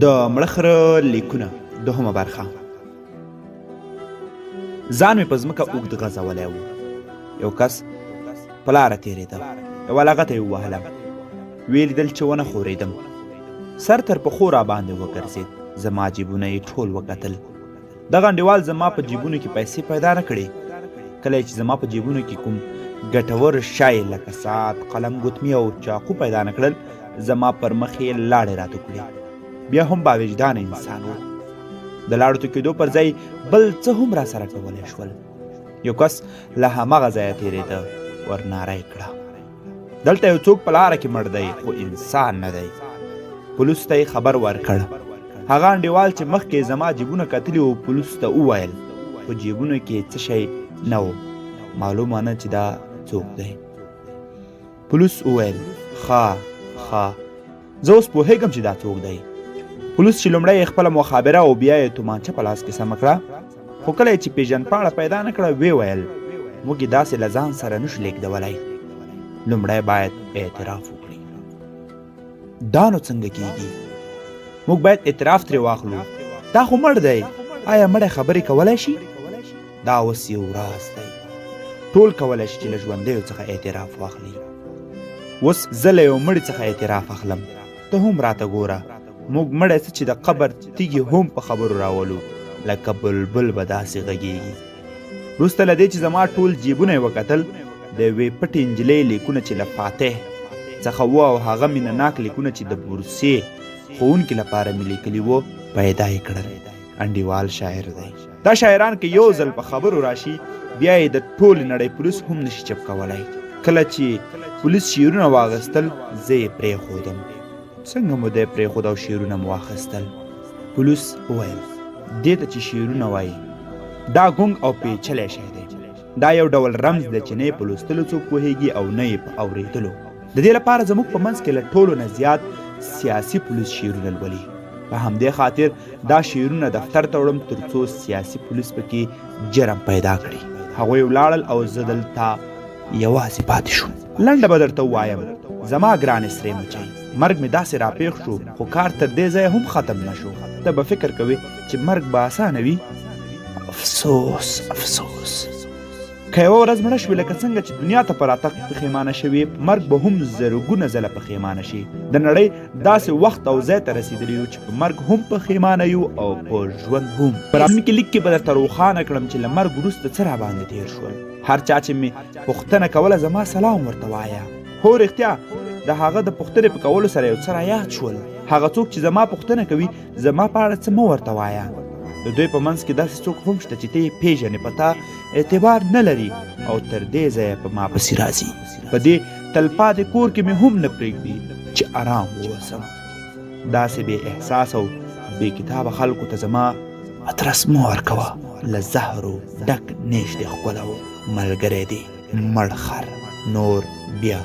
د مړه خره لیکونه دوهمه برخه. ځان مې په ځمکه اوږد غځولی و. یو کس په لاره تېرېده، یوه لغته یې ووهلم، ویې لیدل چې ونه ښورېدم، سر تر پښو راباندې وګرځېد، زما جیبونه یې ټول وکتل. دغه انډیوال زما په جیبونو کې پیسې پیدا نه کړې. کله چې زما په جیبونو کې کوم ګټور شی لکه ساعت، قلم، ګوتمي او چاقو پیدا نه کړل، زما پر مخ یې لاړې راتو کړې. بیا هم با وجدانه انسان و. د لاړو تو کېدو پر ځای بل څه هم را سره کولی شول. یو کس له هماغه ځایه تېرېده، ورناره یې کړه، دلته یو څوک په لاره کې مړ دی، خو انسان نه دی. پولیس ته یې خبر ورکړ. هغه انډیوال چې مخکې زما جیبونه کتلي وو، پولیس ته وویل، په جیبونو کې څه شی نه و، معلومه نه چې دا څوک دی. پولیس وویل، ښه ښه، زه اوس پوهېږم چې دا څوک دی. پولیس چې لومړی یې خپله مخابره او بیا یې تومانچه په لاس کې سمه کړه، خو کله یې چې پېژندپاڼه پیدا نه کړه، ویې ویل، موږ یې داسې له ځان سره نه شو لېږدولی، لومړی باید اعتراف وکړي. دا نو څنګه کېږي؟ موږ باید اعتراف ترې واخلو، دا خو مړ دی. آیا مړی خبرې کولی شي؟ دا اوس یو راز دی، ټول کولی شي چې له ژوندیو څخه اعتراف واخلي. اوس زه له یو مړي څخه اعتراف اخلم، ته هم راته ګوره. موږ مړی څه چې د قبر تیږې هم په خبرو راولو، لکه بلبل به داسې غږیږي. وروسته له دې چې زما ټول جیبونه یې وکتل، د یوې پټې نجلۍ لیکونه چې له فاتح څخه وو او هغه مینه ناک لیکونه چې د بورسیې ښوونکي لپاره مې لیکلي وو، پیدا یې کړل. انډیوال شاعر دی. دا شاعران که یو ځل په خبرو راشي، بیا یې د ټولې نړۍ پولیس هم نشي چپ کولی. کله چې پولیس شعرونه واغستل، زه یې پرېښودم. څنګه مو دی پرېښود او شعرونه مو واخیستل؟ پولیس وویل، دې ته چې شعرونه وایي، دا ګونګ او پیچلی شی دی. دا یو ډول رمز دی چې نه یې په لوستلو څوک پوهېږي او نه یې په اورېدلو. د دې لپاره زموږ په منځ کې له ټولو نه زیات سیاسي پولیس شعرونه لولي. په همدې خاطر دا شعرونه دفتر ته وړم، تر څو سیاسي پولیس پکې جرم پیدا کړي. هغوی ولاړل او زه دلته یوازې پاتې شوم. لنډه به درته ووایم، زما ګرانې سرې مچۍ، مرګ مې داسې راپېښ شو، خو کار تر دې ځایه هم ختم نه شو. ته به فکر کوې چې مرګ به اسانه وي. افسوس افسوس، که یوه ورځ مړه شوې، لکه څنګه چې دنیا ته په راتګ پښیمانه شوې، په مرګ به هم زرګونه ځله پښیمانه شي. د نړۍ داسې وخت او ځای ته رسېدلي یو چې په مرګ هم پښیمانه یو او په ژوند هم. په راتلونکي لیک کې به درته روښانه کړم چې له مرګ وروسته څه راباندې تېر شول. هر چا چې مې پوښتنه کوله، زما سلام ورته وایه. هو رښتیا، د هغه د پوښتنې په کولو سره یو څه را یاد شول. هغه څوک چې زما پوښتنه کوي، زما په اړه څه مه ورته وایه. د دوی په منځ کې داسې څوک هم شته چې ته یې پېژنې، په تا اعتبار نه لري او تر دې ځایه په ما پسې راځي. په دې تلپاتې کور کې مې هم نه پرېږدي چې ارام واوسم. داسې بې احساس او بې کتابه خلکو ته زما ادرس مه ورکوه. له زهرو ډک نیش دې ښکلوم، ملګری دې مړ خر. نور بیا